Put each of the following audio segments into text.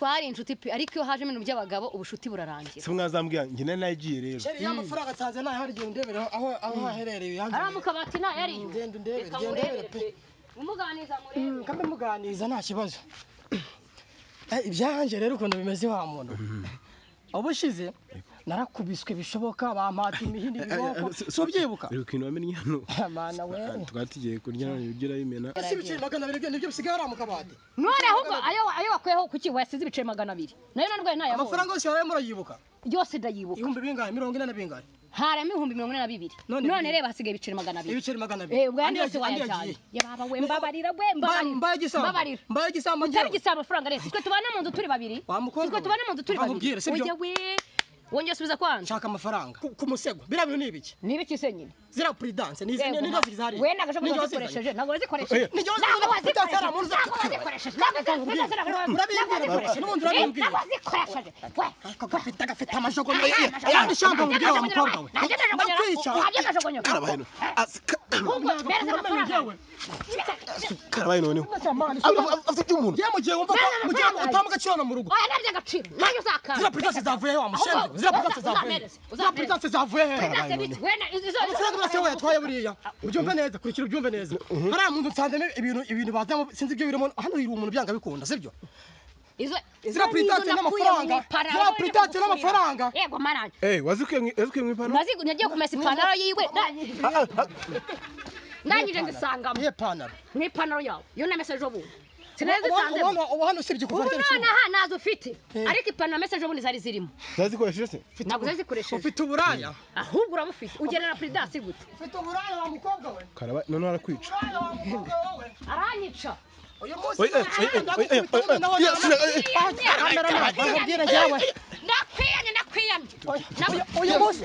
Twari inshuti pe, ariko iyo hajemo ibintu by'abagabo ubushuti burarangira. Se mwazambwira njye nari nagiye rero. Sheri y'amafaranga atanze nayo hari igihe undebera aho haherereye yanze. Ari mu kabati nta yariyo. Ngenda undebere, genda undebere pe. Umuganiza murebe. Kambe muganiza nta kibazo. Ibyanje rero ukuntu bimeze wa muntu. Ubushize narakubiswe bishoboka bampata imihini ibiboko. So byibuka. Rero ikintu wamenye hano. Mana we. Twari tugiye kurya none ibiryo urabimena. Si ibiceri 200 nibyo bisigaye ari mu kabati. None ahubwo ayo wakuyeho kuki wasize ibiceri 200? Nayo nandwaye ntayabonye. Amafaranga yose yaraye murayibuka. Yose ndayibuka. Ibihumbi bingahe? 40 na bingahe? Haramo 42,000. None reba hasigaye ibiceri 200. Ibiceri 200. Ubwo yandi yose wayajyanye. Yababa we mbabarira we mbabarira. Mbaye igisambo. Mbaye igisambo. Utari igisambo amafaranga rero. Twe tubana mu nzu turi babiri. Twe tubana mu nzu turi babiri. Oya we. Wongeye subiza kwanza. Nshaka amafaranga ku musego. Biriya bintu ni ibiki? Ni ibiki se nyine? Zira prudence ni ni ndazi zari. We nagashoboye wazikoresheje. Ntabwo wazikoresheje. Ntabwo wazikoresheje. N'ubundi urabimbwira. Ntabwo wazikoresheje. Ariko gafite amajogonyo. Ayandi shambo mubwira wa mukobwa we. Ndakwica. Karabaye none. Karabaye none. Afite umuntu. Ye mugiye wumva ko mugiye utamu gaciro mu rugo. Oya nabyo agaciro. Nayo uzakanga. Zira prudence zavuye wa mushenzi. Zira prudence zavuye. Zira prudence zavuye he. Amafaranga yose wayatwaye buriya. Ubyumve neza, kurikira ubyumve neza. Hariya mu nzu nsanzemo ibintu bazamo sinzi ibyo birimo. Hano hiri umuntu byanga bikunda, sibyo? Izo zira prudence n'amafaranga. Zira prudence n'amafaranga. Yego maranje. Wazikuye mu ipantaro? Nazigu nagiye kumesa ipantaro yiwe. Ndangije ngisangamo. Iye pantaro. Mu ipantaro yawe. Yo namese ejo bundi. Sinazisangemo. Ubu hano usibye kuva ubu nonaha nazo ufite. Ariko ipantaro namese ejo bundi zari zirimo. Zazikoresheje se? Ntabwo zazikoresheje. Ufite uburaya. Ahubwo urabufite. Ugenera prudence gute? Ufite uburaya wa mukobwa we. Karabaye none arakwica. Aranyica. Uyu munsi ndakwiyamye ndakwiyamye. Uyu munsi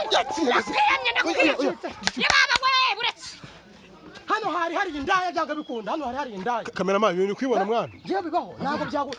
ndakwiyamye ndakwiyamye. Yababa we buretse. Hano hari hari indaya byanga bikunda. Hano hari hari indaya. Cameraman ibintu kwibona mwana. Ngiye bibaho ntabwo byago.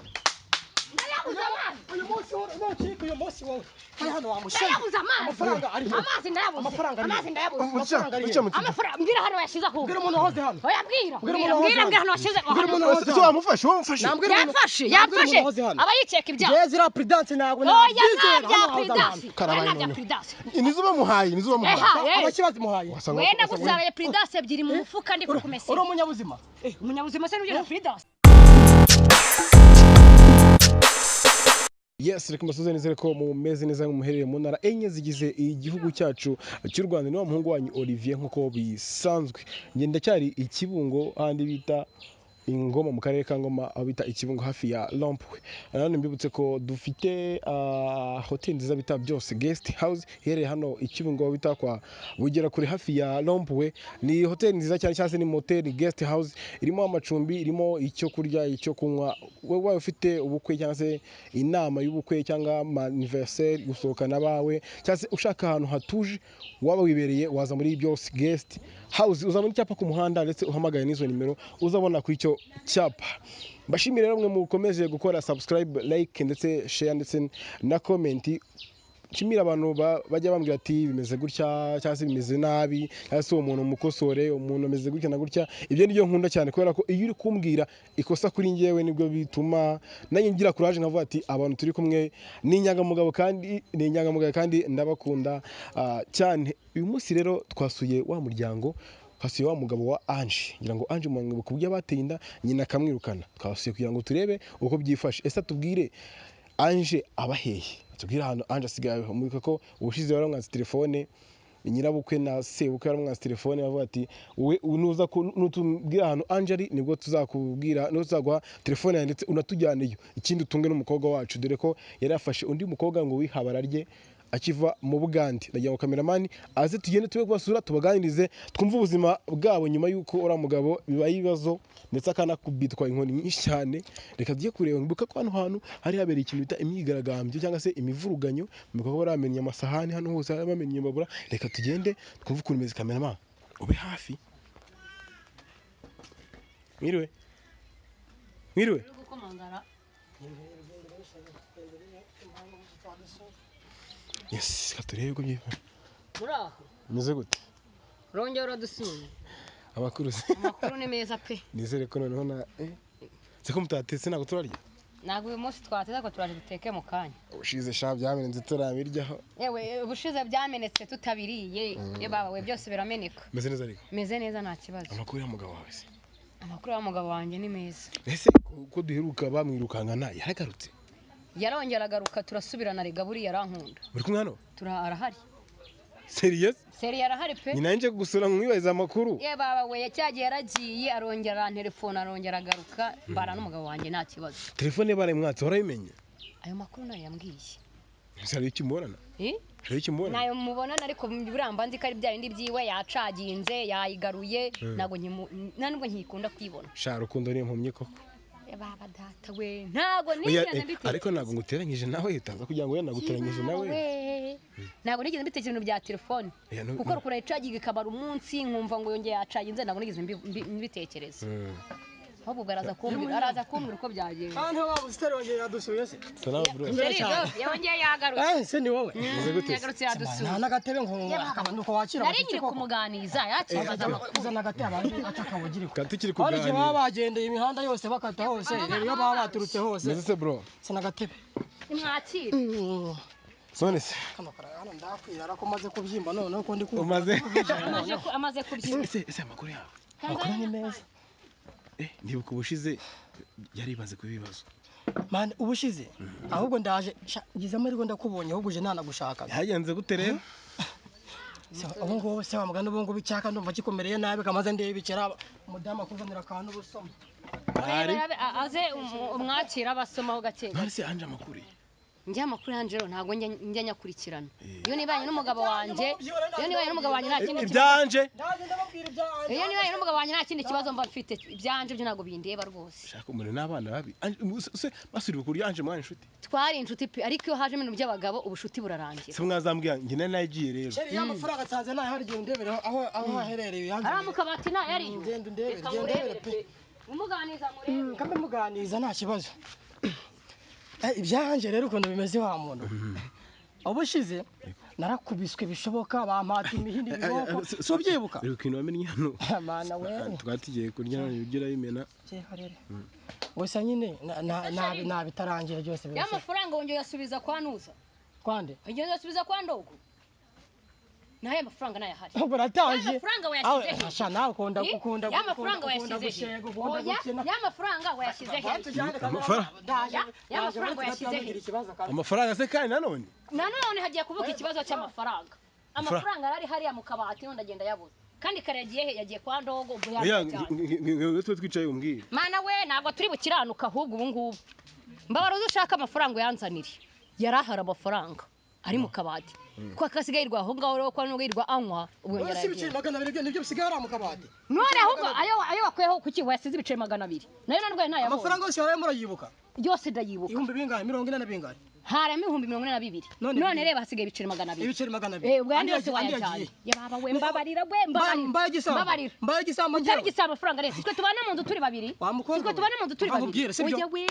Ndayabuze amazi. Uyu munsi wowe nocika uyu munsi wowe. Ari hano wa mushenzi. Ndayabuze amazi. Amafaranga ari he? Amazi ndayabuze. Amafaranga ari he? Amazi ndayabuze. Amafaranga ari he? Amafaranga mbwira hano yashize ahubwo. Mbwira umuntu wahoze hano. Oya mbwira. Mbwira umuntu wahoze Mbwira hano. mbwira hano washize. Mbwira umuntu wahoze Se wamufashe wamufashe. Yafashe yafashe. Aba yikeka ibyaha. Ngiye zira prudence ntabwo Oya nabyizera. ntabya prudence. Karabaye Ntabya none. prudence. Nizo bamuhaye, nizo bamuhaye. Abaki bazimuhaye. Wenda gusaraye prudence ebyiri mu mufuka ndi kukumesa. Uri umunyabuzima. Umunyabuzima se n'ugena prudence. Yes, reka mbasuze nizere ko mumeze neza muherereye mu ntara enye zigize igihugu cyacu cy'u Rwanda. Ni wa muhungu wanyu Olivier nkuko bisanzwe. Njye ndacyari Ikibungo handi bita Ingoma mu karere ka Ngoma aho bita Ikibungo hafi ya Rompwe. Nanone mbibutse ko dufite hoteli nziza bita Byose Guest House iherereye hano Ikibungo aho bita kwa Bugera kure hafi ya Rompwe. Ni hoteli nziza cyane cyangwa se ni motel guest house irimo amacumbi, irimo icyo kurya, icyo kunywa. Wowe ufite ubukwe cyangwa se inama y'ubukwe cyangwa anniversaire, gusohokana abawe cyangwa se ushaka ahantu hatuje waba wibereye waza muri Byose Guest House. Uzabona icyapa ku muhanda ndetse uhamagaye n'izo nimero uzabona ku icyo cyapa. Mbashimire rero mwe mukomeje gukora subscribe, like ndetse share ndetse na comment. Nshimira abantu bajya bambwira ati bimeze gutya cyangwa se bimeze nabi cyangwa se uwo muntu mukosore, umuntu ameze gutya na gutya. Ibyo nibyo nkunda cyane kubera ko iyo uri kumbwira ikosa kuri njyewe nibwo bituma nanjye ngira courage nkavuga ati abantu turi kumwe ni inyangamugayo kandi ni inyangamugayo kandi ndabakunda cyane. Uyu munsi rero twasuye wa muryango, twasuye wa mugabo wa Ange. Ngira ngo Ange mu kubyo bateye inda nyina akamwirukana. Twasuye kugira ngo turebe uko byifashe. Ese tubwire Ange abaheye, tubwire ahantu Ange asigaye. Mwibuka ko ubushize waramwatse telefone, nyirabukwe na sebukwe yaramwatse telefone bavuga ati wowe nuza nutubwira ahantu Ange ari nibwo tuzakubwira, nibwo tuzaguha telefone yawe ndetse unatujyaneyo. Ikindi utunge n'umukobwa wacu, dore ko yari yafashe undi mukobwa ngo wihabara rye akiva mu Bugande. Ndagira ngo cameraman aze tugende tube kubasura tubaganirize twumve ubuzima bwabo nyuma y'uko uriya mugabo bibaye ibibazo ndetse akanakubitwa inkoni nyinshi cyane. Reka tujye kureba. Mwibuka ko hano hantu hari habereye ikintu bita imyigaragambyo cyangwa se imivuruganyo, mwibuka ko baramenye amasahani hano hose bamenye imbabura. Reka tugende twumve ukuntu bimeze. Cameraman ube hafi. Mwiriwe. Mwiriwe. Yes, katurebe uko byifashe. Muraho. Meze gute? Rongera uradusuye. Amakuru se? Amakuru ni meza pe. Nizere ko noneho na siko mutatetse ntabwo turarya. Ntabwo uyu munsi twateze ko turaje duteke mu kanya. Ubushize sha byamenetse turabiryaho. Yewe ubushize byamenetse tutabiriye. Ye baba we byose birameneka. Meze neza ariko. Meze neza nta kibazo. Amakuru y'umugabo wawe se? Amakuru y'umugabo wanjye ni meza. Ese ko duheruka bamwirukankana yaragarutse? Yarongera agaruka turasubirana rega buriya arankunda. Muri kumwe hano? Arahari. Serious? Seri arahari pe. Nyina nje gusura nkwibariza amakuru. Ye baba we cyagiye yaragiye arongera arantelefona arongera agaruka mbana n'umugabo wanjye nta kibazo. Telefone barayimwatse warayimenye? Ayo makuru nayo yambwiye. Ese hari icyo umubonana? Hari icyo umubonana? Nayo mubonana ariko buramba nzi ko ari bya bindi byiwe yacaginze yayigaruye ntago nubwo nkikunda kwibona. Sha rukundo ni impumyi koko. Ye baba data we ntago nigeze mbitekereza. Ariko ntago nguteranyije nawe utaza kugira ngo naguteranyije nawe. Ntago nigeze mbitekereza ibintu bya telefone. Kuko rukura icaginga ikabara umunsi nkumva ngo yongeye yacaginze ntago nigeze mbitekereza. Ahubwo araza kumbwira uko byagenze. Kandi wa busiteri wongeye yadusuye se? Salamu bro. Yongeye yagarutse. Se ni wowe. Yagarutse yadusuye. Nta n'agatebe ngo nuko wakira. Nari nkiri kumuganiza yakibaza amakuru. Uzana agatebe abantu atakabugiriko. Kandi tukiri kuganira. Baba bagendeye imihanda yose bakata hose, rero iyo baba baturutse hose. Meze se bro? Sinagatebe. Nimwakire. None se kano karayana ndakwirara ko maze kubyimba none ko ndi umaze amaze kubyimba. Ese amakuru yawe? Amakuru ni meza. Ndibuka ubushize yaribaze ku bibazo. Man ubushize ahubwo ndaje ngize amahirwe ndakubonye ahubwo uje nanagushaka. Yagenze gute rero? Ubu ngubu se wa mugani ubu ngubu icyaka ndumva gikomereye nabi kamaze ndebikera umudamu akuzanira akantu ubusoma. Aze umwakira abasomaho gake. None se anje amakuru? Njye amakuru yanje rero ntago njya nyakurikirana. Iyo nibanye n'umugabo wanjye, iyo nibanye n'umugabo wanjye nta kindi ibyanje. Iyo nibanye n'umugabo wanjye nta kindi kibazo mba mfite, ibyanje byo ntago bindeba rwose. Shaka umuntu n'abana babi. Se basuri bukuru yanje mwana inshuti. Twari inshuti pe ariko iyo haje ibintu by'abagabo ubushuti burarangira. Se mwazambwiye njye nagiye rero. Sheri y'amafaranga atsanze nayo hari igihe ndebera aho haherereye yanjye. Ari mu kabati na yari. Ngende ndebere pe. Umuganiza murebe. Kambe muganiza nta kibazo. Ibyanje rero ukuntu bimeze wa muntu. Ubushize narakubiswe bishoboka bampata imihini ibiboko. So byibuka. Rero kintu wamenye hano. Mana we. Twatigiye kurya none ugira bimena. Cyehorere. Gusa nyine na bitarangira byose bimeze. Ya mafaranga wongeye yasubiza kwa Nuza. Kwande? Wongeye yasubiza kwa Ndogo. Naye amafaranga naye ahari. Uratangiye. Amafaranga wayashyize he? Sha nawe ukunda ukunda. Ya mafaranga wayashyize he? Ya mafaranga wayashyize he? Ya mafaranga wayashyize he? Amafaranga se kandi nanone? Nanone hagiye kuvuka ikibazo cy'amafaranga. Amafaranga arari hariya mu kabati none ndagenda yabuze. Kandi kare yagiye he? Yagiye kwa Ndogo ubwo yagiye. Twe twicaye umbwire. Mana we ntabwo turi bukiranuka ahubwo ubu ngubu. Mbabara ushaka amafaranga yanzanire. Yarahara amafaranga ari mu kabati. Kwa kasigaye aho ngaho rero kwa nubwo anywa ubwo ngera. Si ibiceri 200 nibyo bisigaye ari mu kabati. None ahubwo ayo wakweho kuki wasize ibiceri 200. Nayo nandwaye ntayabonye. Amafaranga yose yaraye murayibuka. Yose ndayibuka. Ibihumbi bingahe? 40 bingahe? Haramo ibihumbi 42. None reba hasigaye ibiceri 200. Ibiceri 200. Ubwo yandi yose wayajyanye. Ya baba we mbabarira we mbabarira. Mbaye igisambo. Mbaye igisambo njye. Mbaye igisambo amafaranga rero. Twe tubana mu nzu turi babiri. Twe tubana mu nzu turi babiri. Oya we.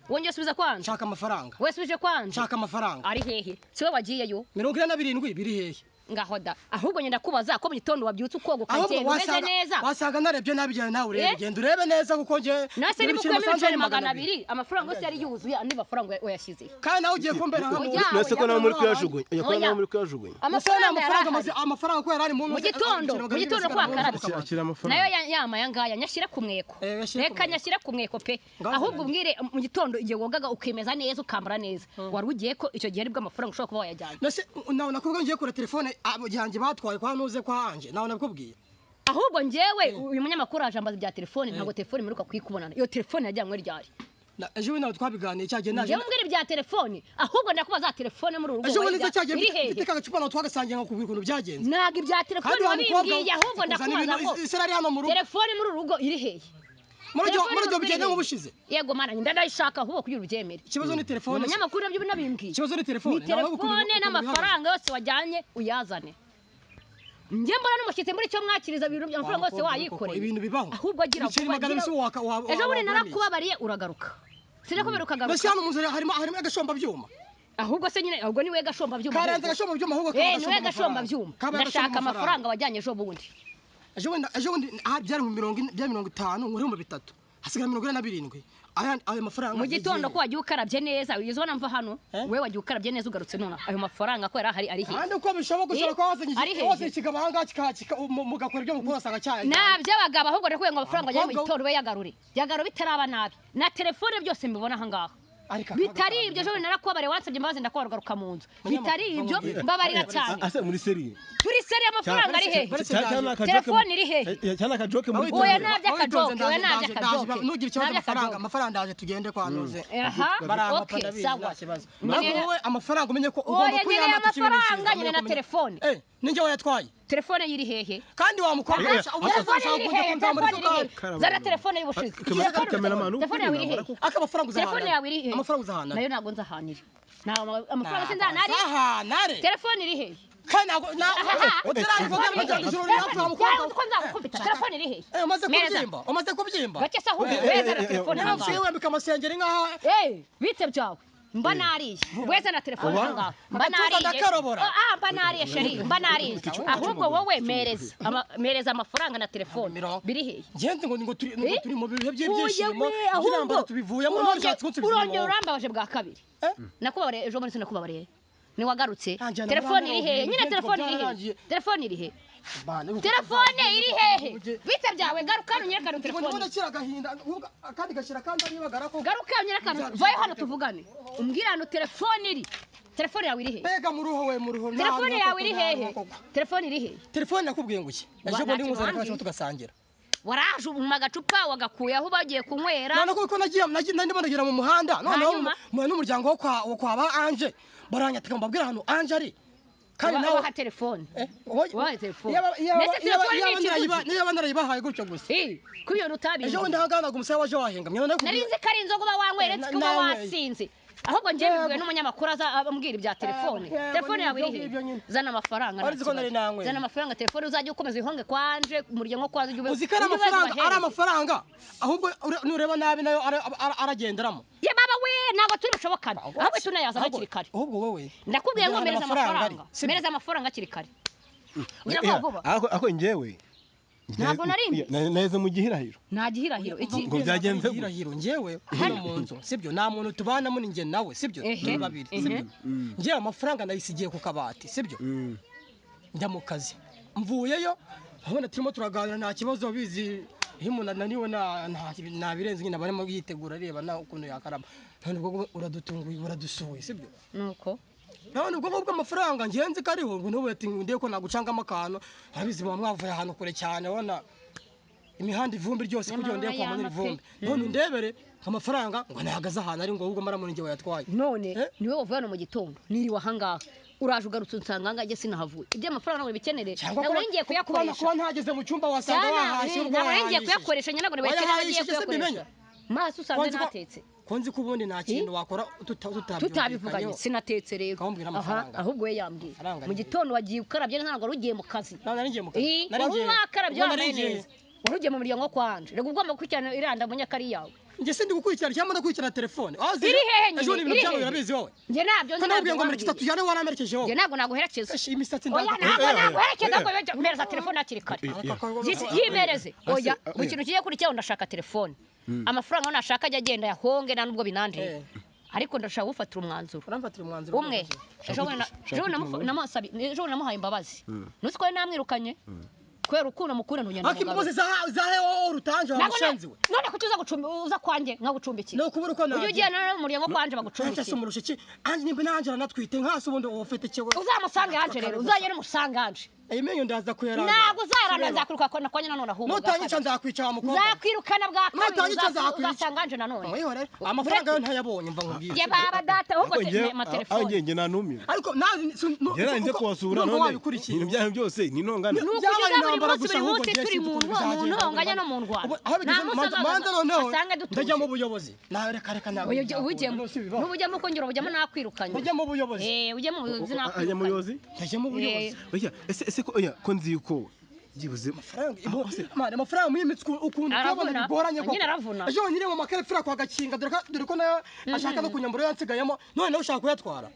Wongeye subiza kwanje. Shaka amafaranga. Wesubije kwanje. Shaka amafaranga. Ari hehe? Siwe wagiyeyo. 47 biri hehe? Ngaho da. Ahubwo ngenda kubaza ko mu gitondo wabyutse ukoga ukagenda umeze neza. Wasaga narebye nabi jyana nawe urebe genda urebe neza kuko nje. Nase ni bukwe ibiceri 200 amafaranga yose yari yuzuye andi mafaranga wayashyize. Kandi nawe ugiye kumbera nka Nase ko nawe muri kuyajugunya. Oya ko nawe muri kuyajugunya. Amafaranga ko yarari mu gitondo kwa karabye. Nayo yama yangaya nyashyira ku mweko. Reka nyashyira ku mweko pe. Ahubwo umbwire mu gitondo igihe wogaga ukemeza neza ukambara neza. Wari ugiye ko icyo gihe aribwo amafaranga ushobora kuba wayajyanye. Nase nawe nakubwiye ngiye kure telefone yanjye batwaye kwa Nuze kwa Anje nawe nabikubwiye. Ahubwo njyewe uyu munyamakuru aje ambaza ibya telefone ntabwo telefone mperuka kuyikubonana. Iyo telefone yajyanywe ryari? Ejo bundi nawe twabiganiye cyagiye naje. Njyewe umbwira ibya telefone ahubwo ndakubaza telefone muri uru rugo. Ejo bundi cyagiye mfite kagacupa nawe twagasangiye nkakubwira ukuntu byagenze. Ntabwo ibya telefone wabimbwiye ahubwo ndakubaza ko isirari hano mu rugo. Telefone muri uru rugo iri hehe? Muri ryo bigenda nk'ubushize. Yego mana ndayishaka ahubwo kugira ubyemere. Ikibazo ni telefone. Umunyamakuru nabyo nabimbwiye. Ikibazo ni telefone. Ni telefone n'amafaranga yose wajyanye uyazane. Njye mbona n'umushyitsi muri cyo mwakiriza ibintu by'amafaranga yose wayikoreye. Ibintu bibaho. Ahubwo agira ejo bundi narakubabariye uragaruka. Sinakubera ukagaruka. Mbese hano mu nzu harimo agashomba byuma. Ahubwo se nyine ahubwo niwe gashomba byuma. Karenze agashomba byuma ahubwo kaba niwe gashomba byuma. Ndashaka amafaranga wajyanye ejo bundi. Ejo bundi byari mu 50 nkuri mu 3. Hasigara 47. Aya mafaranga mu gitondo ko wagiye ukarabye neza ugeze ubona mva hano we wagiye ukarabye neza ugarutse none ayo mafaranga ko yari ahari ari he? Kandi uko bishoboka ushobora kuba wazanye ikigabo aha ngaha mugakora ibyo mukora usanga cyaye naby'abagabo ahubwo ndakubwiye ngo amafaranga ajya mu gitondo we yagarure yagarure bitaraba nabi na telefone byose mbibona aha ngaha bitari ibyo ejo narakubabariye wansabye imbabazi ndakubagaruka mu nzu bitari ibyo mbabarira cyane ase muri seri turi seri amafaranga ari hehe telefone iri hehe cyane akajoke muri oya nabyo akajoke oya nabyo akajoke nugira ikibazo amafaranga ndaje tugende kwa Noze okay sawa wowe amafaranga umenye ko ugomba kuyamata amafaranga nyine na telefone ninjye wayatwaye telefone yiri hehe kandi wamukoresha zana telefone y'ubushize telefone yawe iri hehe amafaranga uzahanara telefone yawe iri hehe amafaranga uzahanara nayo ntabwo nzahanira amafaranga sinzanari ahanare telefone iri hehe kandi ntabwo telefone iri hehe umaze kubyimba gake se ahubwo weza na telefone ahangaha usigaye wambika amasengeri nk'aha bite byawe mba nariye weza na telefone ahangaha mba nariye mba nariye sheri mba nariye ahubwo wowe mereza amafaranga na telefone biri hehe ngenzi ngo turi mu bihe by'ibyishimo by'intambara tubivuyemo none ushatse kunsubiza urongera urambabaje bwa kabiri nakubabariye ejo bundi sinakubabariye niwagarutse telefone iri hehe nyine telefone iri hehe telefone iri hehe telefone iri hehe bite byawe garuka hano nyerekane telefone garuka hano nyerekane vayo hano tuvugane umbwire hano telefone iri telefone yawe iri hehe mbega muruho we muruho telefone yawe iri hehe telefone iri hehe telefone nakubwiye ngo iki ejo bundi nkuzana kaje tugasangira waraje mu agacupa wagakuye aho bagiye kunywera none kuko nagiye ndimo ndagera mu muhanda noneho n'umuryango wo kwa ba Ange baranyataka mbabwira ahantu Ange ari kandi nawe waha telefone waha telefone niba narayibahaye gutyo gusa kuri iyo utabizi ejo bundi ahangana umusaya waje wahenga nari nzi ko ari inzoga uba wanyweretse uba wasinze ahubwo njye mbibwiwe n'umunyamakuru aza ambwira ibya telefone telefone yawe iri hehe zana amafaranga zana amafaranga telefone uzajya ukomeza uyihonge kwanje umuryango kwanze ujye uzi ko ari amafaranga ari amafaranga ahubwo nureba nabi nayo aragenderamo ye baba we ntabwo turi bushobokane ahubwo tunayaza hakiri kare ahubwo wowe ndakubwiye ngo mereza amafaranga mereza amafaranga hakiri kare ako njyewe ntabwo nari naheze mu gihirahiro nta gihirahiro iki ngo byagenze gihirahiro njyewe hano mu nzu sibyo nta muntu tubanamo ni njye nawe sibyo turi babiri sibyo njyewe amafaranga nayisigiye ku kabati sibyo njya mu kazi mvuyeyo urabona turimo turaganira nta kibazo bizi iyo umuntu ananiwe nta birenze nyine aba arimo yitegura areba nawe ukuntu yakaraba none ubwo uradutunguye uradusuye sibyo nuko none ubwo ngubwo amafaranga ngenzi ko ariho ngo n'ubu ndiye ko nagucangamo akantu arabizi muba mwavuye ahantu kure cyane ubona imihanda ivumbi ryose kugira ngo ndebe ko wamenya ivumbi none undebere amafaranga ngo nahagaze ahantu ari ngo ahubwo mara njye wayatwaye none niwe wavuye hano mu gitondo niriwe ahangaha uraje ugarutse unsanga ahangaha njye sinahavuye iby'amafaranga ntabwo bikenere ntabwo nari ngiye kuyakoresha kuba ntageze mu cyumba wasanga wahashye ubwo ntabwo nari ngiye kuyakoresha nyine ntabwo nari ngiye kuyakoresha maso usanze natetse ko nzi ko ubundi nta kintu wakora tutabivuganye sinatetse rero ahubwo we yambwiye mu gitondo wagiye ukarabye neza ntabwo wari ugiye mu kazi wari wakarabye wambaye neza wari ugiye mu muryango wo kwa Anje reka ugomba gukurikirana iranda munyakari yawe njye sindi gukurikirana cyangwa ndakurikirana telefone iri hehe nyine ejo ibintu byawe urabizi wowe njye nabyo nzi nabyo ngo merekeza tujyane waramerekeje wowe njye ntabwo naguherekeza imisatsi oya ntabwo naguherekeza ngo mpereza telefone hakiri kare yimereze oya mu kintu kigiye kurikiraho ndashaka telefone amafaranga nashaka ajya agenda yahonge nta nubwo binandeye ariko ndashaka gufatira umwanzuro umwe ejo namuhaye imbabazi ntuzi ko namwirukanye kubera ukuntu mukunda ntugenda ariko imbabazi zahe wowe urutanje wamushenzi we none kuki uza gucumbi uza kwanjye nkagucumbikira no kubura uko ujye ugenda no mu muryango kwanje bagucumbikira ese umurusha iki anje nimba nanje aranatwite nkase ubundi uba ufite ikiwe uzamusange anje rero uzagere umusange anje iyi menyo ndaza kuyaranga ntabwo uzaranda nzakwiruka kwanye nanone ahubwo nutanyica nzakwica wa mukobwa nzakwirukana bwa kabiri uzasanga anje nanone mwihorere amafaranga yo ntayabonye mva nkubwire ye baba data ahubwo amatelefone njye njye nanumiwe ariko njye nanje kubasura none ibintu byanyu byose ni intonganya ni ukugeza buri munsi turi mu ntonganya no mu ndwara aho bigeze manza noneho ndajya mu buyobozi nawe reka reka nawe ujyemo n'ubujyamo ukongera ubujyamo nakwirukanye ujya mu buyobozi ujya mu buyobozi nakwirukanye muyobozi ndajya mu buyobozi oya ese ko oya ko nzi yuko byibuze amafaranga amafaranga muri imitsi ukuntu kuyabona bigoranye koko ejo nyine mu makarepfira kwa gakinga dore ko nayo ashaka no kunyambura yansigayemo none nawe ushaka kuyatwara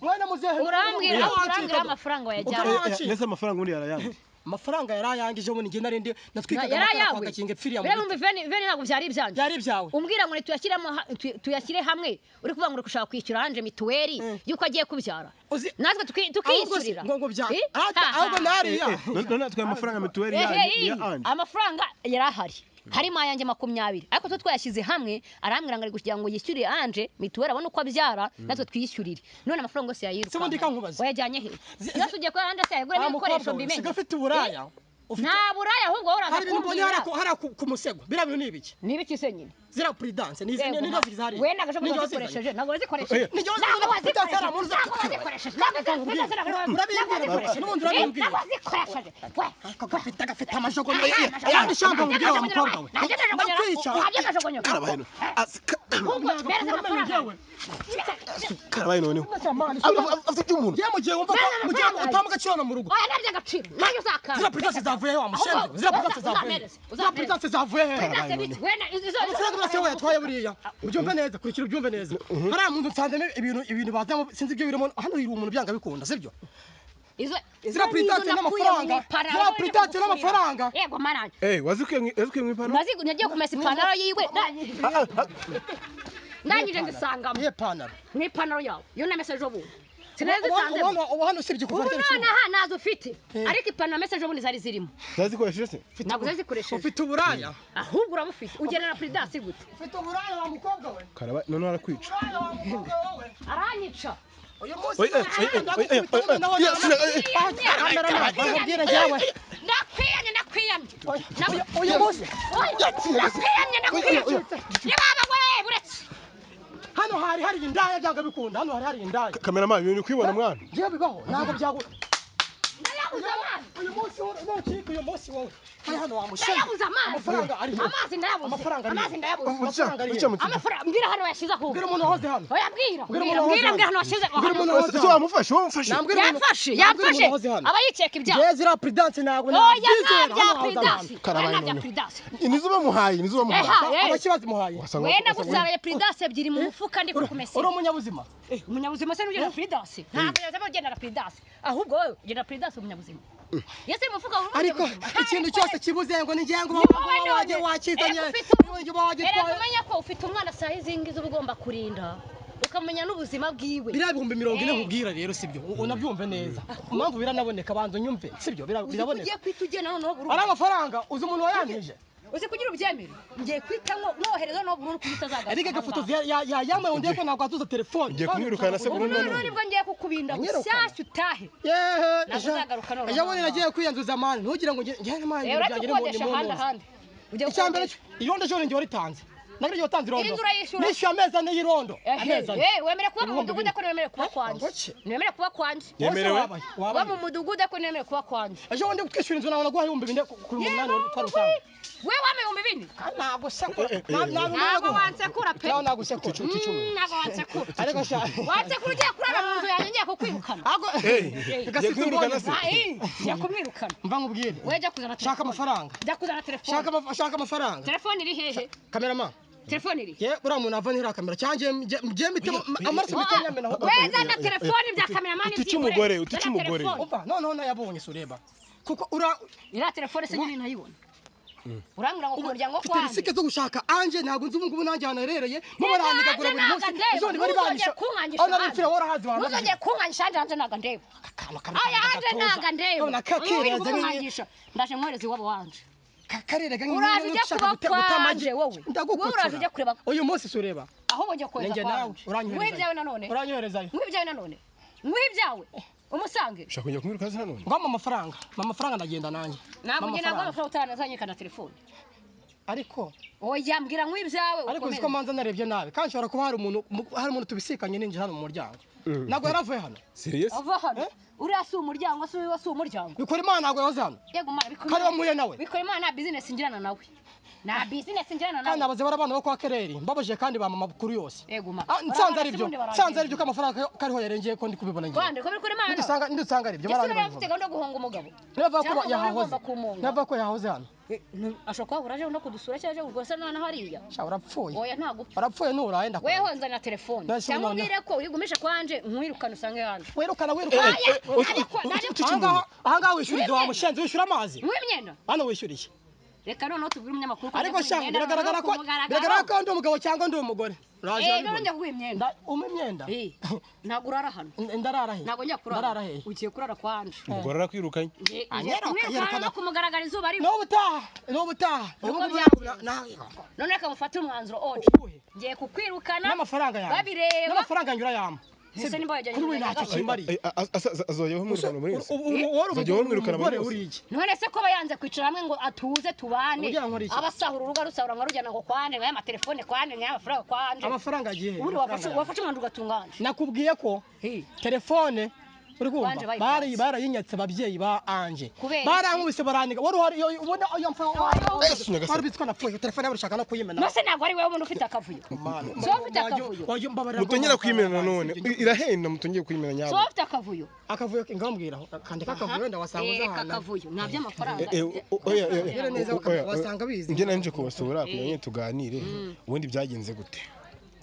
mwana muzehe urambwira amafaranga wayajyanye ndetse amafaranga undi yarayandi Amafaranga yarayangije ubundi njye narindi natwikaga Yari amakara kwa ayawe. Gakinga epfiriya mu Biriya biti. bihumbi veni ntabwo byari ibyanjye. Byari ibyawe. Umbwira ngo tuyashyire hamwe, uri kuvuga ngo uri gushaka kwishyura Ange mituweli yuko agiye kubyara. Natwe tukiyishyurira. Ngo bya ahubwo nariya. None atwaye amafaranga mituweli ya Ange. Amafaranga yari ahari. Harimo ayanjye 20, ariko twe twayashyize hamwe, arambwira ngo ari kugira ngo yishyurire Ange mituweli abone uko abyara, natwe twiyishyurire. None amafaranga yose yayiruka. Se ubundi kankubaza. Wayajyanye he? Yose ugiye kwa Ange se yaguramo ibikoresho mbimenye. Siga afite uburaya. Nta buraya ahubwo wowe uraza Hari ibintu mbonye kumbwira. hariya ku musego. Biriya bintu ni ibiki? Ni ibiki se nyine? Ziriya prudence ni izi ni nazo zihari. We ntabwo ushobora wazikoresheje, ntabwo wazikoresheje. Ntabwo wazikoresheje. Ntabwo wazikoresheje. Urabimbwira. N'ubundi urabimbwira. Ntabwo wazikoresheje. Ariko gafite amajogonyo. Ayandi shambo mubwira wa mukobwa we. Ndakwica. Karabaye. Karabaye noneho. Afite umuntu. Ye mugiye wumva ko mugiye utamu agaciro no mu rugo. Oya nabyo agaciro. Nayo uzakanga. Ziriya prudence zavuye he wa mushenzi? Ziriya prudence zavuye he? Ziriya prudence zavuye he? Amafaranga yose wayatwaye buriya. Ubyumve neza, kurikira ubyumve neza. Hariya mu nzu nsanzemo ibintu bazamo sinzi ibyo birimo. Hano hiri umuntu byanga bikunda, sibyo? Ziriya prudence n'amafaranga. Ziriya prudence n'amafaranga. Yego maranje. Wazikuye mu ipantaro? Nagiye kumesa ipantaro yiwe. Ndangije nzisangamo. Iye pantaro. Mu ipantaro yawe. Iyo namese ejo bundi. Sinazisangemo. Ubu hano usibye kuva Ubu nonaha ntazo ufite. Ariko ipantaro namese ejo bundi zari zirimo. Zazikoresheje se? Ntabwo zazikoresheje. Ufite uburaya. Ahubwo urabufite. Ugenera prudence gute? Ufite uburaya wa mukobwa we. Karabaye none arakwica. Uburaya wa mukobwa we. Aranyica. Uyu munsi Ndakwiyamye ndakwiyamye. Uyu munsi ndakwiyamye ndakwiyamye. Yababa we buretse. Hano hari hari indaya byanga bikunda. Hano hari hari indaya. Cameraman ibintu kwibona mwana. Ngiye bibaho ntabwo byago. Ndayabuze amazi. Uyu munsi wowe nocika uyu munsi wowe. Ari hano wa mushenzi. Ndayabuze amazi. Amafaranga ari he? Amazi ndayabuze. Amafaranga ari he? Amazi ndayabuze. Amafaranga ari he? Amafaranga mbwira hano yashize ahubwo. Mbwira umuntu wahoze hano. Oya mbwira. Mbwira umuntu wahoze Mbwira hano. mbwira hano washize. Mbwira umuntu wahoze Se wamufashe wamufashe. Yafashe yafashe. Aba yikeka ibyaha. Ngiye ziriya prudence ntabwo Oya nabyizera. nta bya prudence. Karabaye Nta bya noneho. prudence. Nizo bamuhaye, nizo bamuhaye. Abakibazi muhaye. Wenda gusaraye prudence ebyiri mu mufuka ndi kukumesera. Uri umunyabuzima. Umunyabuzima se n'ugenda prudence. Ntabwo yazaba ugenda prudence. Ahubwo wowe ugenda prudence umunyabuzima. Yese mufuka uri Ariko ikintu cyose kibuze ngo ni ngiye ngo waje wakizanye. Erega umenya ko ufite umwana saa izi ngizi uba ugomba kurinda ukamenya n'ubuzima bwiwe. Biriya 40,000 nkubwira rero sibyo, unabyumve neza. Impamvu biranaboneka banza unyumve sibyo, biraboneka. Ugiye kwita ugenda noneho burundu. Ari amafaranga uzi umuntu wayantije. Uzi kugira ubyemere. Ngiye kwita mwohereza no burundu kuko utazagaruka. Ariko agafoto yambaye undi ko ntabwo atuza telefone. Ngiye kumwirukana se burundu Ubu noneho nibwo ngiye kukubinda gushyashya utahe. Yehe. Ntabwo noneho. Ejo bundi nagiye kwiyanduza mani ntugira ngo ngiye n'amani byanjye ni mu ahandi. Icyambere irondo ejo ninjye waritanze. Nagiryo watanze irondo. Inzu urayishyura. Nishyuye amezi ane y'irondo. Amezi ane. Wemere kuba mu mudugudu ariko ntiwemere kuba kwanjye. Ntiwemere kuba kwanjye. Yemerewe? Kuba mu mudugudu ariko ntiwemere kuba kwanjye. Ejo bundi twishyura inzu nawe naguha 4000 ku 8,000 twari usanga. We wambaye 4000? Ntabwo sekura. Ntabwo wansekura pe. Nawe ntabwo sekura. Ntabwo wansekura. Ariko sha. Wansekura ugiye kurara mu nzu yanjye ngiye kukwirukana. Ngiye kumwirukana se? Ngiye kumwirukana. Mva nkubwire. We jya kuzana telefone. Shaka amafaranga. Jya kuzana telefone. Shaka amafaranga. Telefone iri hehe? Cameraman. Telefone iri. Ye uriya muntu ava ntiriya kamera cyangwa ngiye mitemo amaraso mitemo nyamena. We zana telefone bya cameraman. Utice umugore, utice umugore. Umva noneho nayabonye sureba. Kuko ura iriya telefone se nyine ntayibona. Urambwira ngo ku muryango mfite kwanjye. risike zo gushaka Ange ntabwo nzi ubu ngubu nanjye ahantu aherereye mubaranigagura buri munsi. Ejo bundi bari banisha. Aho nari mfite worahazi wanjye. Ntuzongere kunkangisha Ange, Ange ntabwo ndeba. Aya Ange ntabwo ndeba. None kakireza nk'inyigisha. Ndaje mwohereza iwabo wanje. Karerega Uraje ujya kuba kwanje wowe. Wowe uraje ujya kureba. Uyu munsi sureba. Ahubwo ujya kohereza kwanje. Nk'ibyawe nanone. Uranyoherezayo. Nk'ibyawe nanone. Nk'ibyawe. Umusange. Ushaka kujya kumwirukansa nanone? Ngwampa amafaranga. Mpa amafaranga ndagenda nanjye. Ntabwo njye ntabwo amafaranga utaranazanyekana telefone. Ariko oya mbwira nk'ibyawe. Ariko uzi ko manza narebye nabi kandi nshobora kuba hari umuntu tubisikanye ninjira hano mu muryango. Ntabwo yaravuye hano. Serious? Ava hano. Uriya si umuryango, si uyu si umuryango. Bikora Imana ntabwo yahoze hano. Yego Imana bikora. Kari wamuye nawe. Bikora Imana nta business ngirana nawe. Nta business ngirana nawe. Kandi abaze barabana bo kwa Kereri mbabajije kandi ba mama makuru yose. Yego ma. Nsanze ari byo. Nsanze ari byo ko amafaranga kariho yarengeye ko ndi kubibona ngiye. Kwande ko bikora Imana. Ndusanga ari byo barani. Ese ufite gahunda yo guhonga umugabo. Nava ko yahahoze. Nava ko yahahoze hano. Ashobora kuba uraje no kudusura cyangwa aje amakosa none hariya. Sha urapfuye. Oya ntago upfa. Urapfuye nuraye ndakora. Weho nzana telefone. Cyangwa umbwire ko uyigumisha kwanje nkwirukana usange hano. Wirukana wirukana. Aha ngaha wishyura ibyo wamushenze wishyura amazi. Mwimyenda. Hano wishyuriye. Reka noneho tubwire umunyamakuru ko ariko sha biragaragara ko ndi umugabo cyangwa ndi umugore. Uraje none njya kuguha imyenda. Umpa imyenda? Ntabwo urara hano. Ndarara he? Ntabwo njya kurara. Ugiye kurara kwanje. Umugore arakwirukanye. Anyereka no kumugaragara izuba ari. No ubutaha, no ubutaha. None reka mufate umwanzuro oje. Ngiye kukwirukana. N'amafaranga yanjye. Babireba. N'amafaranga yanjye urayampa. Ese nimba yajyanye kuri we ntacyo kimbariye. Azajya mwirukana muri wese. Azajya mwirukana muri wese. None se ko bayanze kwicara hamwe ngo atuze tubane. Abasahura urugo rusahura ngo rujyana ngo kwande ngo amatelefone kwande ngo amafaranga kwande. Amafaranga agiye. Ubundi wafashe umwanzuro ugatunganje. Nakubwiye ko telefone uri kumva bari barayinyatse ababyeyi ba Anje. Barankubise baraniga. Wari uhari ubona ayo mfa. Barabitswa napfuye telefone yabo ushaka no kuyimena. Nose ntabwo ari wewe umuntu ufite akavuyo. So ufite akavuyo. Mutongera kuyimena none. Irahenda mutongeye kuyimena nyabo. So ufite akavuyo. Akavuyo ngambwira kandi kakavuyo wenda wasanga uzahana. Akavuyo nta by'amafaranga. Oya neza wasanga bizi. Nge nanje kubasura kugira ngo tuganire. Ubundi byagenze gute?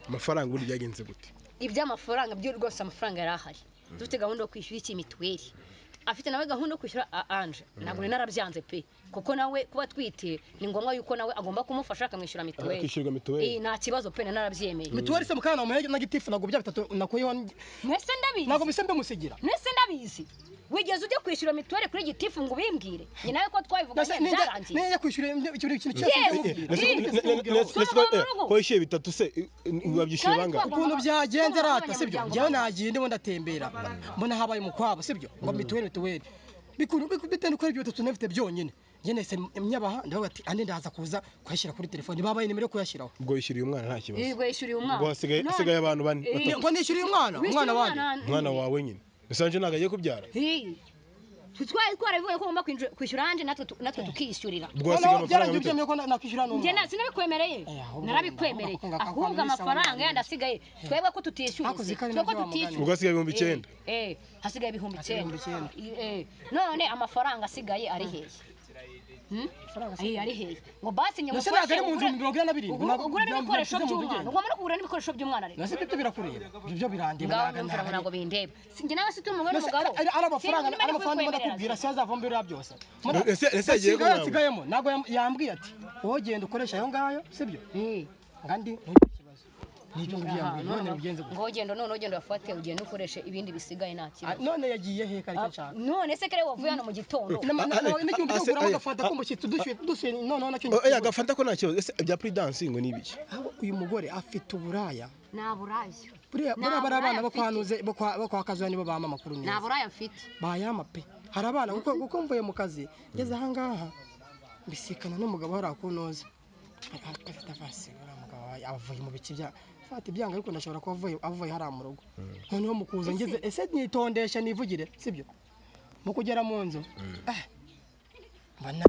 Amafaranga ubundi byagenze gute? Iby'amafaranga byo rwose amafaranga yarahari. Dufite gahunda yo kwishyura iki mituweli. Afite nawe gahunda yo kwishyura Anje. Ntabwo ni narabyanze pe. Kuko nawe kuba twite ni ngombwa yuko nawe agomba kumufasha akamwishyura mituweli. Akishyurwa mituweli. Nta kibazo pe narabyemeye. Mituweli se mukana namuhe na gitifu nagubya bitatu nakuyeho. Mwese ndabizi. Ntabwo mise mbimusigira. Mwese ndabizi. Wigeze ujya kwishyura mituweli kuri gitifu ngo ubimbwire. Ni nawe ko twabivuganye byarangiye. Neye kwishyura ikintu cyose. Ko wishyuye bitatu se wabyishyuye bangahe? Ukuntu byagenze rata sibyo? Njyewe nagiye ndimo ndatembera. Mbona habaye umukwabo sibyo? Ngo mituweli mituweli. Bikuntu bitende ukora ibyo bitatu nafite byonyine. Njye nese nyabaha ndavuga ati ande ndaza kuza kuyashyira kuri telefone babaye nimero kuyashyiraho. Ubwo wishyuriye umwana nta kibazo. Yego yishyuriye umwana. Ubwo hasigaye abantu bane. Ngo nishyuriye umwana, umwana wande. Umwana wawe nyine. Nsanje ntago agiye kubyara. Twari twarabivuye ko ngomba kwishyura Anje natwe tukishyurira. Ubwo hasigaye amafaranga byemeye ko nakwishyura n'umwana. Njye sinabikwemereye. Narabikwemereye. Ahubwo amafaranga yandi asigaye twebwe ko tutishyuye. Twebwe ko tutishyuye. Ubwo hasigaye 9000. Hasigaye 9000. None amafaranga asigaye ari hehe? Ari hehe? Ngo basi nyamufashe. Nase ntabwo ari mu nzu 47. Ugura n'ibikoresho by'umwana. Ugomba no kugura n'ibikoresho by'umwana rero. Nase ibyo birakureba. Ibyo birandeba. Ngaho ntabwo bindeba. Sinjye nawe se umugore n'umugabo. Ari amafaranga ari amafaranga ndakubwira se azavamo biriya byose. Ese agiye kunywa. Asigayemo ntabwo yambwiye ati wowe genda ukoresha ayo ngayo sibyo? Ngandi ikibazo. Nibyo ngiyambwiye none ubigenze gute? Ngo genda none ugenda wafate ugenda ukoreshe ibindi bisigaye nta kibazo. None yagiye he kari cyo nshaka. None se kare wavuye hano mu gitondo. N'igihumbi cyo kugura agafanta k'umushyitsi dushyuye none nacyo. Oya agafanta ko nta kibazo. Ese bya Prudence ngo ni ibiki? Uyu mugore afite uburaya. Nta buraya. Buriya bari abana bo kwanuze bo kwa Kazuya nibo bama amakuru neza. Nta buraya mfite. Bayama pe. Hari abana kuko mvuye mu kazi ngeze aha ngaha mbisikana n'umugabo hari akunoza. Afite avasi uriya mugabo avuye mu biki bya fata ibyanga ariko ndashobora kuba avuye hariya mu rugo. Noneho mu kuza ngeze ese nitondesha nivugire sibyo? Mu kugera mu nzu mbona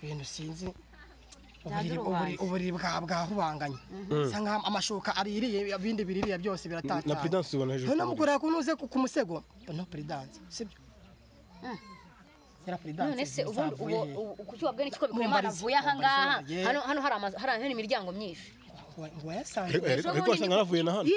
ibintu sinzi uburiri bwahubanganye. Bisa nkaho amashuka aririye ibindi biririya byose biratatanye. Na Prudence ubona hejuru. Noneho mukureba kunuze ku musego mbona Prudence sibyo? None se ubundi kuki wabwiye n'iki ko Bikorimana avuye aha ngaha hano hari imiryango myinshi. Ngo wayasanze ariko wasanga yaravuye na hano.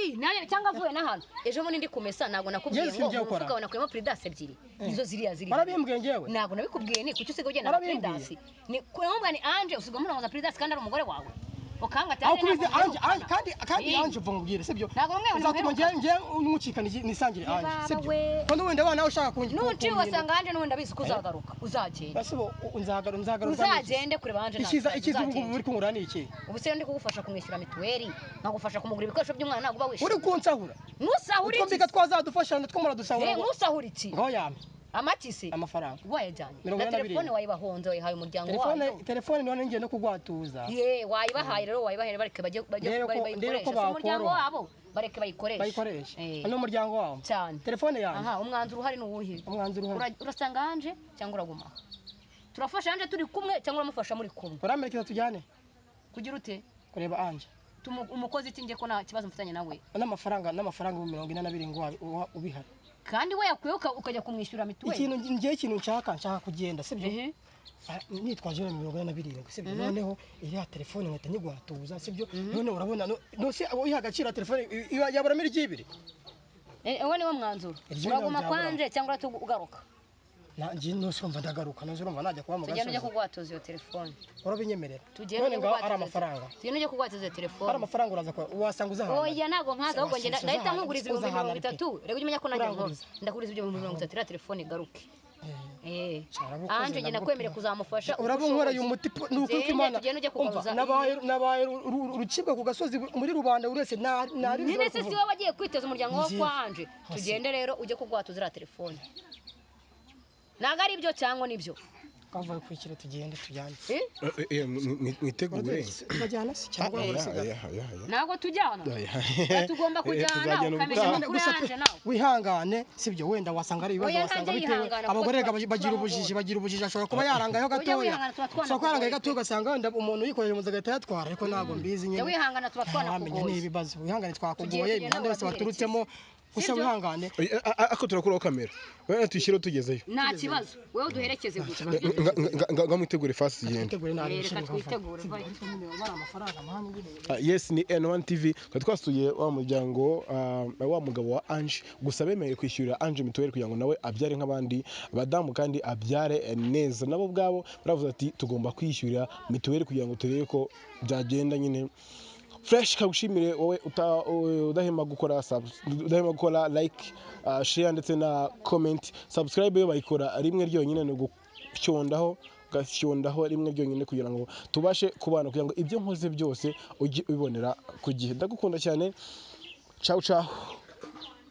Cyangwa avuye na hano. Ejo bundi ndi kumesa ntabwo nakubwiye ngo umufuka wawe nakuyemo Prudence ebyiri. Nizo ziriya ziri. Warabimbwiye njyewe. Ntabwo nabikubwiye ni kuki usigaye ugenda na Prudence. Ni ngombwa ni Anje usigaye umurongoza Prudence kandi ari umugore wawe. Ukanga ati aho kubize Anje kandi Anje uva mubwire sibyo? Uzatuma ngiye nkucikana nisangire Anje sibyo? Kandi wenda abana ushaka kungi. Nuci ugasanga Anje n'ubundi abizi ko uzagaruka uzagenda. Basi nzagaruka uzagende kureba Anje. Ikiza ubu uri kunkura ni iki? Ubu se ndi kugufasha kumwishyura mituweli nkagufasha kumugura ibikoresho by'umwana ntabwo uba wishyura. Uri kunsahura. Nusahura iki? Twumvika twazadufasha twumara dusahura. Nusahura iki? Ngaho yampe. Amatisi amafaranga wayajyanye na telefone wayibahonze wayihaye umuryango wayo. Telefone none ngiye no kugwatuza. Wayibahaye rero wayibahaye bareke bajye bayikoresha umuryango wabo bareke bayikoreshe. Ano umuryango wabo cyane. Telefone yanjye. Aha umwanzuro uhari ni uwuhe? Umwanzuro uhari. Urasanga Anje cyangwa uraguma? Turafasha Anje turi kumwe cyangwa uramufasha muri kumwe? Uramerekeza tujyane. Kugira ute? Kureba Anje. Umukozi iki ngiye ko nta kibazo mfitanye nawe. N'amafaranga 42 ngo ubihari. Kandi we yakuyeho ukajya kumwishyura mituweli. Ikintu ngiye, ikintu nshaka kugenda, sibyo? Nitwaje 47, sibyo? Noneho iriya telefone nkahita nyigwatuza, sibyo? None urabona no se uyiha agaciro telefone yaburamo iry'ibiri. Uwo niwo mwanzuro. Iryo Uraguma ntabwo byabura. kwanje cyangwa uratugaruka? Nanjye nose urumva ndagaruka, nose urumva najya kuba mu Tugenda ujya gasozi. kugwatuza iyo telefone. Urabinyemerera? Tugenda None ujye ngaho ari kugwatuza. amafaranga. Tugenda ujye kugwatuza iyo telefone. Ari amafaranga, uraza wasanga uzahana. Oya, ntabwo nkaza, ahubwo ngenda Uzahana, ndahita nkuguriza ibihumbi uzahana mirongo pe. itatu. Reka ujye umenya ko nanjye nkora. Uranguriza. Ndakuguriza ibyo 30,000, iriya telefone igaruke. Cyarabukoze, Anje njye nakwemereye ndagupima. kuzamufasha uko Uraba unkoreye ushoboye. umuti ni ukuri Tugende, kw'Imana. tugende ujye Umva, kugaruza. nabaye urucibwa ku gasozi muri rubanda, buri wese nari Nyine se si wowe wagiye kwiteza umuryango wo Ngiye. kwa Anje? Tugende rero ujye kugwatuza iriya telefone. Ntabwo ari ibyo cyangwa nibyo? Kavuye kwikira, tugende tujyane. Eh? Mwitegure. Turajyana se cyangwa Oya, urasigara? oya, oya, oya. Ntabwo tujyana. Oya. Oya, tugomba kujyana, Tuzajyana ukamenya ubutaha. amakuru Gusa pe, yanje nawe. wihangane, sibyo? Wenda wasanga ari ibibazo, Oya, wasanga ntanjye bitewe yihangana, kuko abagore rega bagira ubujiji, bagira ubujiji, ashobora kuba yarangayeho Ujya gatoya, wihangana, tuba ashobora kuba yarangaye twanakugoye. gatoya, ugasanga wenda umuntu yikoreye mu nzu agahita yatwara, ariko ntabwo mbizi nyine. Jya wihangana, tuba Ntawamenya twanakugoye. n'ibibazo, wihangane, twakugoye. Tugiye kugenda Imihanda yose uraduherekeza. waturutsemo gusa, Sibyo? wihangane. Oya, ako turakuraho kamera wenda tuyishyireho tugezeyo. Nta kibazo, wowe uduherekeze gusa. Nga mwitegure fasi tugende. Twitegure nabi. Reka twitegure, vayo. Ariko nyine bari amafaranga mani nyine. Yes, ni N1 TV, twari twasuye wa muryango, wa mugabo wa Ange, gusa bemeye kwishyurira Ange mituweli kugira ngo nawe abyare nk'abandi badamu kandi abyare neza. Nabo ubwabo baravuze ati tugomba kwishyurira mituweli kugira ngo turebe ko byagenda nyine fresh. Kagushimire wowe udahema gukora udahema gukora like, share ndetse na comment. Subscribe yo bayikora rimwe ryonyine, ni ugucyondaho, ugasyondaho rimwe ryonyine kugira ngo tubashe kubana, kugira ngo ibyo nkoze byose ujye ubibonera ku gihe. Ndagukunda cyane, ciao ciao.